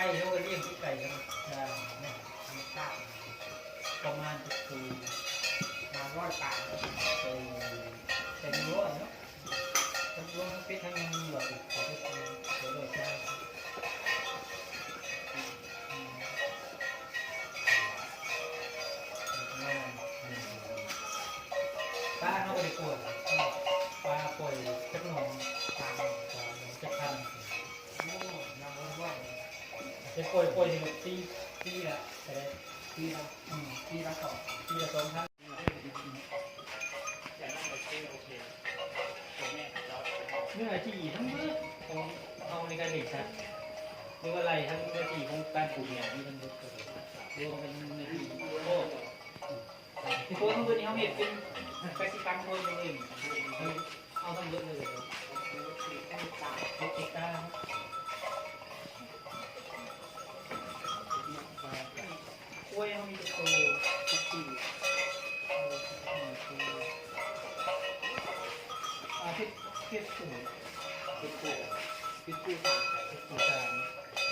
ເຮົາກໍລ້ຽງໄກ່ທຳມະດາ ທຳມະຊາດ ປະມານຈັກໂຕ ປະມານຮ້ອຍປາຍ ໂຕເຕັມຮ້ອຍເນາະ. ທັງລວມທັງປິດທັງຫຍັງ ມີວ່າເປັນ ເປັນ ເປັນຮ້ອຍຊາວ ປາເຮົາບໍ່ໄດ້ປ່ອຍ ປາປ່ອຍຈັກໜອງ ປາໜອງ ປາໜອງຈັກພັນ ໂອ້ ນຳບໍ່ໄດ້ ໄດ້ປ່ອຍ ປ່ອຍເທື່ອລະປີ ປີລະ ແຕ່ລະ ປີລະ ອືມ ປີລະສອງ ປີລະສອງພັນ. ເນື້ອທີ່ທັງໝົດຂອງເຮົາໃນການລ້ຽງສັດ ຫຼືວ່າໄລ່ທັງເນື້ອທີ່ຂອງການປູກຫຍ້ານີ້ທັງໝົດ ລວມເປັນເນື້ອທີ່ ໂອ້ ທີ່ໂພດທັງໝົດນີ້ເຮົາເຮັດເປັນກະສິກຳໂພດເອງ ເຮົາທັງໝົດເລີຍ ຫົກເຮັກຕາ. ຄວາຍເຮົາມີຈັກໂຕ? ສິບສີ່ ອາ ເຈັດ ເຈັດໂຕ ເຈັດໂຕ ເຈັດໂຕສາມ ເຈັດໂຕສາມ.